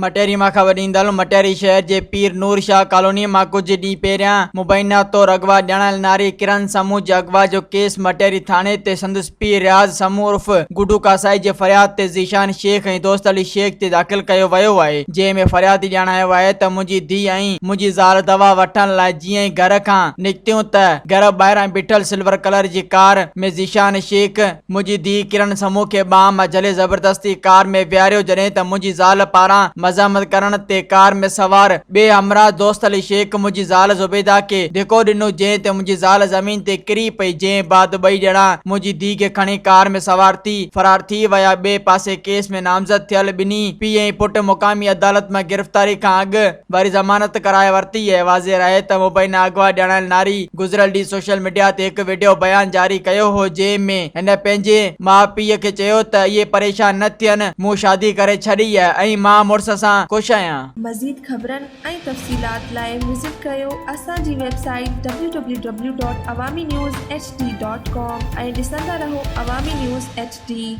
مٽياري مان خبر ڏيندڙ مٽياري شهر جي پير نور شاهه ڪالوني مان ڪجهه ڏينهن پهريان مبينا طور اغوا ڄاڻايل ناري ڪرن سمون جي اغوا جو ڪيس مٽياري ٿاڻي تي سندس پيء رياض سمون عرف گڊو ڪاسائي جي فرياد تي ذيشان شيخ ۽ دوست علي شيخ تي داخل ڪيو ويو آهي جنهن ۾ فريادي ڄاڻايو آهي ته منهنجي ڌيء ۽ منهنجي زال دوا وٺڻ لاء جيئن ئي گهر کان نڪتيون ته گهر ٻاهران بيٺل سلور ڪلر جي ڪار ۾ ذيشان شيخ منهنجي ڌيء ڪرن سمون کي ٻانهن مان جهلي زبردستي ڪار ۾ ويهاريو جڏهن ته منهنجي زال پاران مزاحمت ڪرڻ تي ڪار ۾ سوار ٻئي همراهه دوست علي شيخ منهنجي زال زبيده کي ڌڪو ڏنو جنهن تي منهنجي زال زمين تي ڪري پئي جنهن بعد ٻئي ڄڻا منهنجي ڌيء کي کڻي ڪار ۾ سوار ٿي فرار ٿي ويا ٻئي پاسي ڪيس ۾ نامزد ٿيل ٻنهي پيء ۽ پٽ مقامي عدالت مان گرفتاري کان اڳ واري ضمانت ڪرائي ورتي آهي. واضح رهي ته مبينا اغوا ڄاڻايل ناري گذريل ڏينهن سوشل ميڊيا تي هڪ وڊيو بيان جاري ڪيو هو جنهن ۾ هن پنهنجي ماء پيء کي چيو ته اهي پريشان نه ٿين مون شادي ڪري ڇڏي آهي ۽ مان مڙس سان خوش آهيان. مزيد خبرن ۽ تفصيلات لاء وزٽ ڪريو اسان جي website W W W dot Awami news H D dot com ۽ ڏسندا رهو عوامي نيوز ايڇ ڊي.